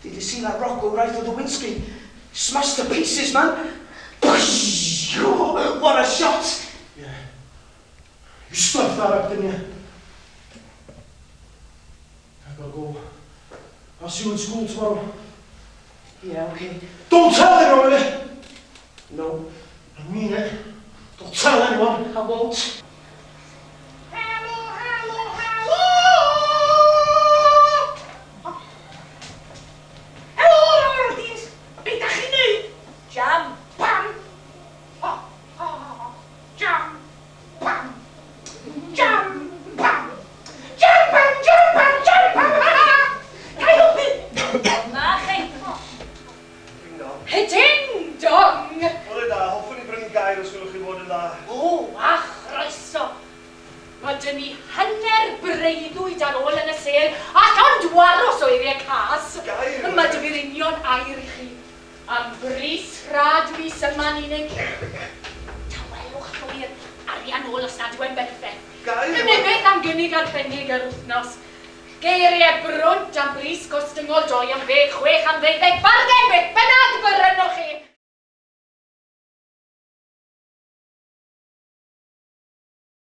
Did you see that rock go right through the windscreen? Smashed to pieces, man. What a shot! Yeah. You stuffed that up, didn't you? I've got to go. I'll see you in school tomorrow. Yeah, okay. Don't tell anyone, will you? No. I mean it. Don't tell anyone. I won't. Helo, helo, helo! Helo, Lordis! Be da chi'n neud? Jam. Pam! O, o, jam, pam! Jam, pam! Jam, pam, jam, pam, jam, pam! Ha, ha! Ga i helpu? Dyma chi. Ding dong. Ding dong! Bore da, hoffwn i brynu gair os gwelwch chi fod yn dda. O, a chroeso. Mae dyn ni hanner breuddwyd ar ôl yn y sêl, a llond warws o eiriau cas. Gair? Mae dy fi'r union air i chi. Am bris rhad mis yma'n unig. Tawelwch llwyr, arian ôl os nad yw e'n berffaith. Gair? Neu beth am gynnig arbennig yr wythnos. Geiriau brwnt am bris gostyngol 2 am 10, 6 am 12, bargen beth bynnag brynwch chi.